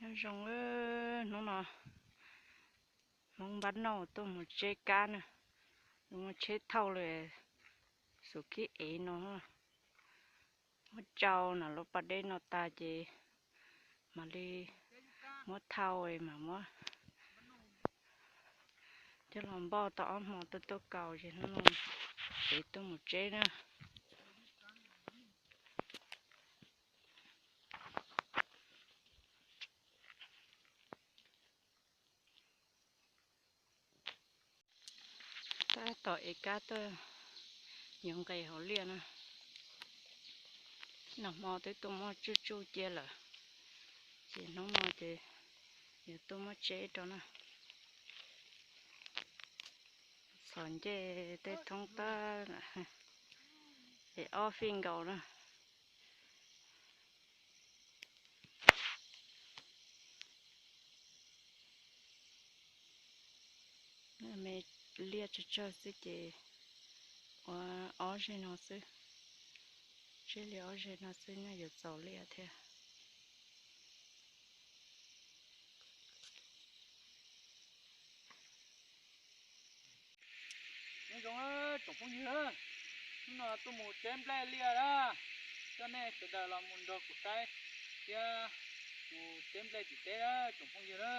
Nyob zoo, hnub no Hmoob npab nauj tuaj mus tseb kab na, muaj tsheb thauj li xus kib ev no, muab tsau na lub pas dej no tas ces mam li muab thauj mam muab coj los npauj tau ob hmo tuaj tuaj kaus ces hnub no ev tuaj mus tseb na. Tab tom ev kab tuaj yuav nqes hauv liaj na. Nag hmo twb tuaj muab tsuj tsuj cia lawm, ces hnub no ces yuav tuaj muab tseb rau na. Txhos ncej tej thoob tab es ob fij nkaus na. Me liaj tsawg tsawg xwb ces ua ob zeg no xwb, tseb li ob zeg no xwb nyob yuav txaus liaj thiab. Nyob zoo tsoom phooj ywg, hnub no tuaj mus tseb nplej liaj na, coj nej sawv daws los mus nrog kuv saib thiab mus tseb nplej tim teb na tsoom phooj ywg na.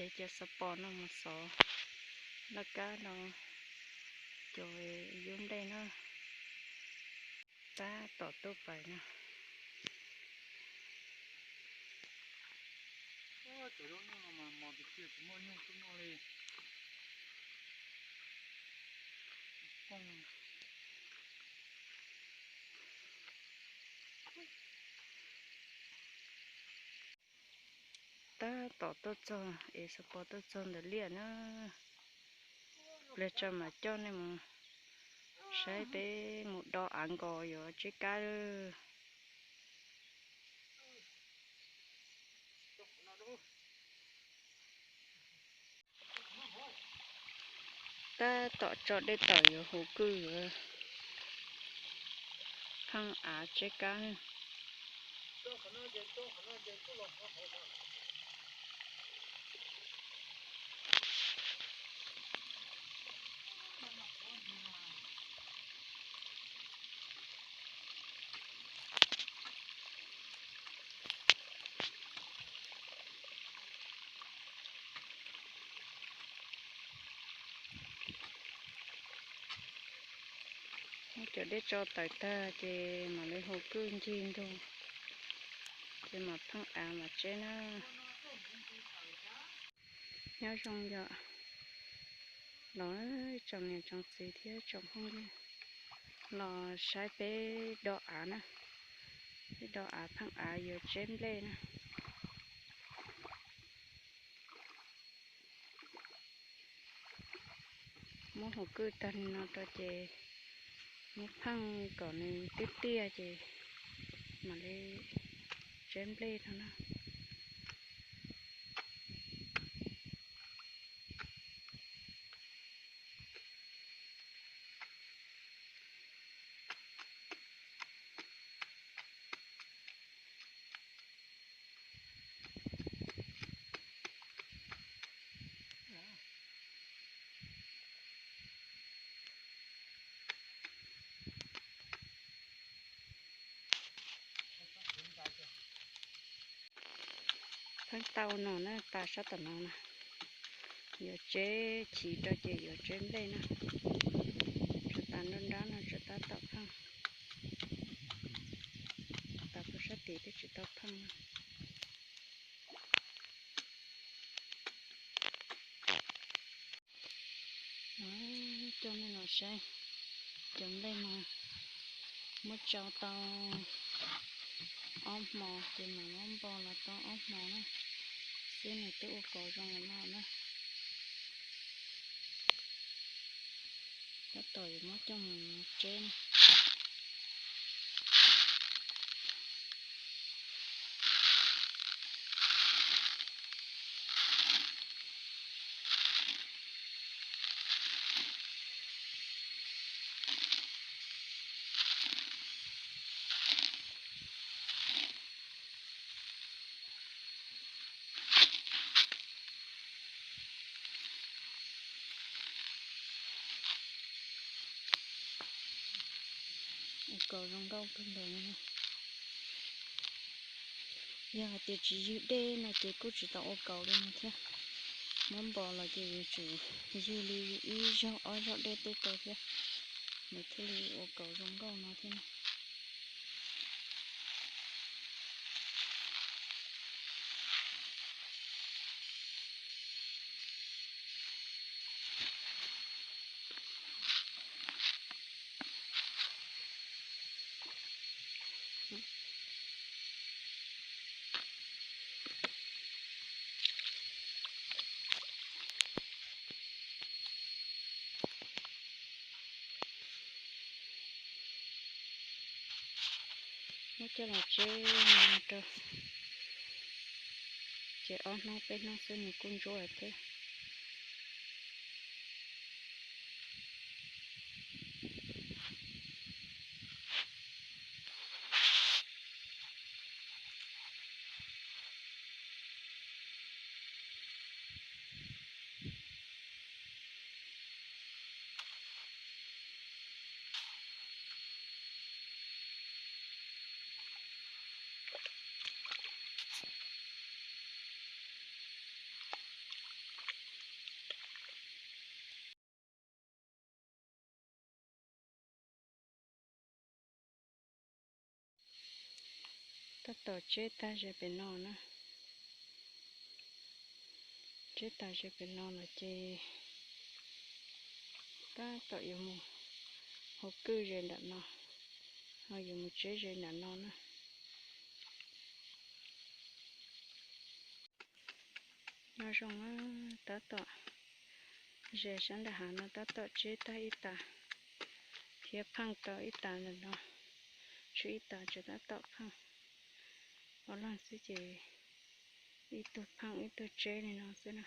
Ev cov xov pos no mus xov laj kab no cov yub nplej na. Tab tom tuaj pais na. Cov zaub nyuj no mas mos tiag tiag tsis muaj nyuj tuaj noj li. Tab tom tuaj txog es xov pos tuaj txog ntawm liaj na. Pliag tso mam coj nej mus saib peb mus do av nkos yuav tseb kab. Tab tom tso dej tawm yuav hu kwj yuav pheej av tseb kab. Muab cov dej tso tawm tag ces mam li hu kwj ncig ntug, ces mam pheej av mam tseb na. Nyob zoo yom, los tsoom niam tsoom txiv thiab tsoom phooj ywg los saib peb do av na, peb do av pheej av yuav tseb nplej na. Muab hu kwj tag li no rau ces muab pheej kom nws tiaj tiaj ces mam li tseb nplej no na. Pheej tau no na, tas sab tom no na. Yuav tseb chiv rau ces yuav tseb nplej na. Tsuas tas nruab nrab no tsuas tab tom pheej. Tas puag sab tid twb tsis tau pheej na. Coj nej los saib cov nplej no, muab tsau tau ob hmo ces mam muab npau los tau ob hmo na, xwb nws twb ua kos zoo li no na. Tab tom yuav muab coj mus tseb na. Kaus zoo nkauj kawg nkaus li no. Yog hais tias tsis ywg dej no ces kuj tsis tau ua kaus li no thiab. Muab npo los ces yuav tsum ywg li ib zaug ob zaug dej tej rau thiab, nws thiaj li ua kaus zoo nkauj no thiab. Muab coj los tseb rau, ces ob hnub peb hnub xwb nws kuj ntsuab lawm thiab. Tab tom tseb tag ze pem no na. Tseb tag ze pem no lawm ces tab tom yuav mus hu kwj ze ntawm no, ho yuav mus tseb ze ntawm no na. Nyob zoo, tab tom, ze sab nram hav no tab tom tseb tag ib tas, thiab pheej tau ib tas ntawm no, tshuav ib tas tseem tab tom pheej. Ob leeg xwb ces ib tug pheej ib tug tseb li no xwb na.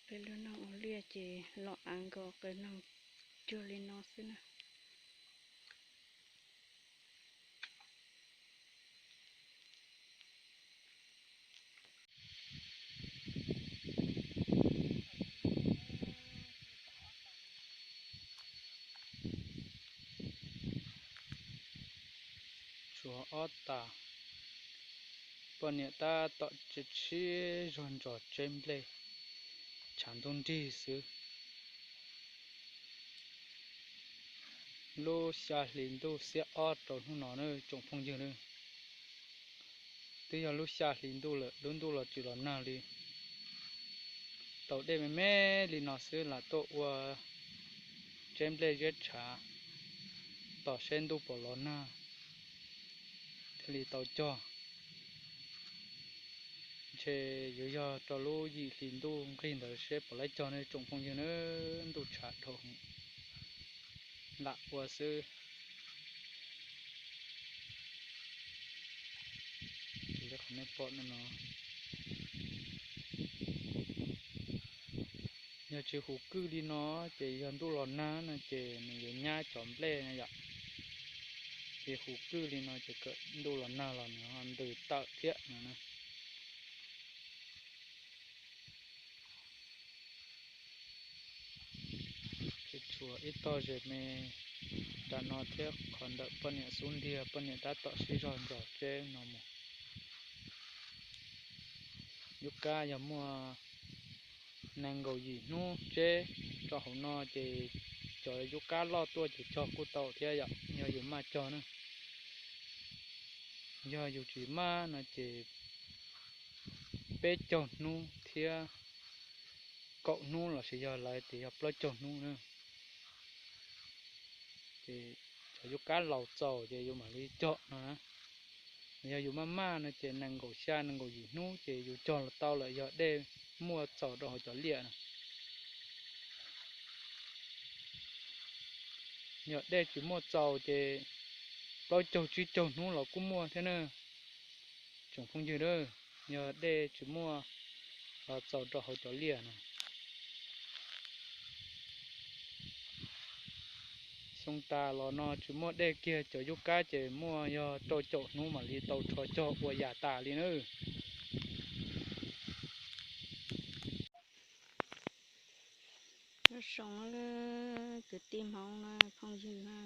Peb lub neej ua liaj ces los av nkaus qee neeg cuag li no xwb na. Tshuav ob tas, poj niam tab tom tsib zog ntsos tseb nplej, tshav ntuj nrig xwb. Lub xya hli ntuj xiab ob rau hnub no na tsoom phooj ywg na. Twb yog lub xya hli ntuj lawm, lub ntuj los tsis los nag li. Tau dej me me li no xwb lam tuaj ua tseb nplej ziab tshav, tos seb ntuj puas los nag thiaj li tau cog. Ntshe yuav yog rau lub yim hli ntuj nqig ntawd seb puas laib cog ne tsoom phooj ywg na, ntuj tshav dhau, lam ua xwb. Qhov nej pom no, yog tsis hu kwj li no ces yog ntuj los nag no ces nws yuav nyab cov nplej na yom. Ces hu kwj li no ces kom ntuj los nag los nws ho ntws tawm thiab no na. Tshuav ib tog zes me nram no thiab qhov ntawm poj niam xub ntiag, poj niam tab tom sib zog ntsos tseb no mus. Yub kab yog muaj nees nkaum yim hnub tseb rau hauv no ces cov yub kab loj tuaj ces cog kuj tau thiab yom, yog yus maj cog na. Yog yus tsis maj no ces peb caug hnub thiab kaum hnub lossis yog lawv tias yog plaub caug hnub na. Ces cov yub kab laus txaus ces yus mam li cog no na. Yog yus maj maj no ces nees nkaum xya nees nkaum yim hnub ces yus cog los tau lawm yog dej muaj txaus rau hauv cov liaj na. Yog dej tsis muaj txaus ces plaub caug tsib caug hnub los kuj muaj thiab na. Tsoom phooj ywg na, yog dej tsis muaj los txaus rau hauv cov liaj na. Xyoo tas los no tsis muaj dej kiag cov yub kab ces muaj yog rau caum hnub mam li tau rho cog ua yam tas li na. Nyob zoo kwv tij Hmoob na, phooj ywg na,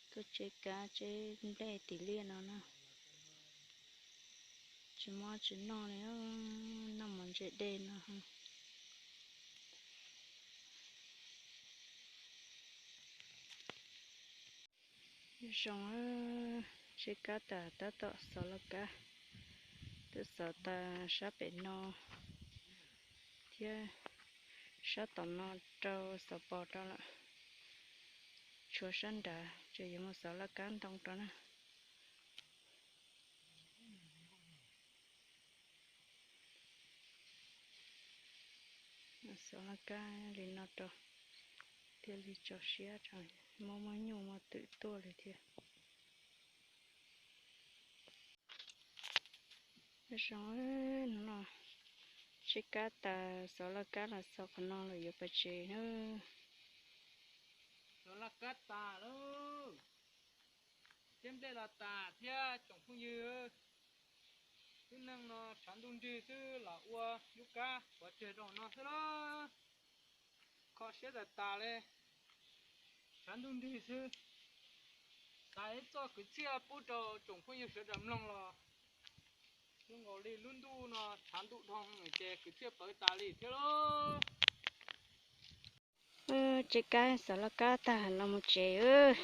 tuaj tseb kab tseb nplej tim liaj no na, tsis mob tsis noj li, noj mov ntse dej no. Zoo, tseb kab tas tab tom xov laj kab, twb xov tas sab pem no thiab sab tom no rau xov pos rau lawm. Tshuav sab nrad ces yuav mus xov laj kab ntoo rau na. Xov laj kab li no rau thiaj li tso siab, muaj muaj nyuj muaj twm tuaj li thiab. Zoo, no tseb kab tas xov laj kab los xov qhov no lawm yuav pais tsev na. Xov laj kab tas lawm, tseb nplej los tas thiab tsoom phooj ywg. Tib neeg no tshav ntuj nrig xwb los ua lub kab pov tseg rau no xwb lauj. Kho siab tas tas li, tshav ntuj nrig xwb. Xav ib txoj kwv txhiaj pub rau tsoom phooj ywg sawv daws mloog los zoo nkaus li lub ntuj no tshav ntuj dhoo ces kwv txhiaj pawv tas li thiab lauj. Tseb kab xov laj kab tag los mus tsev.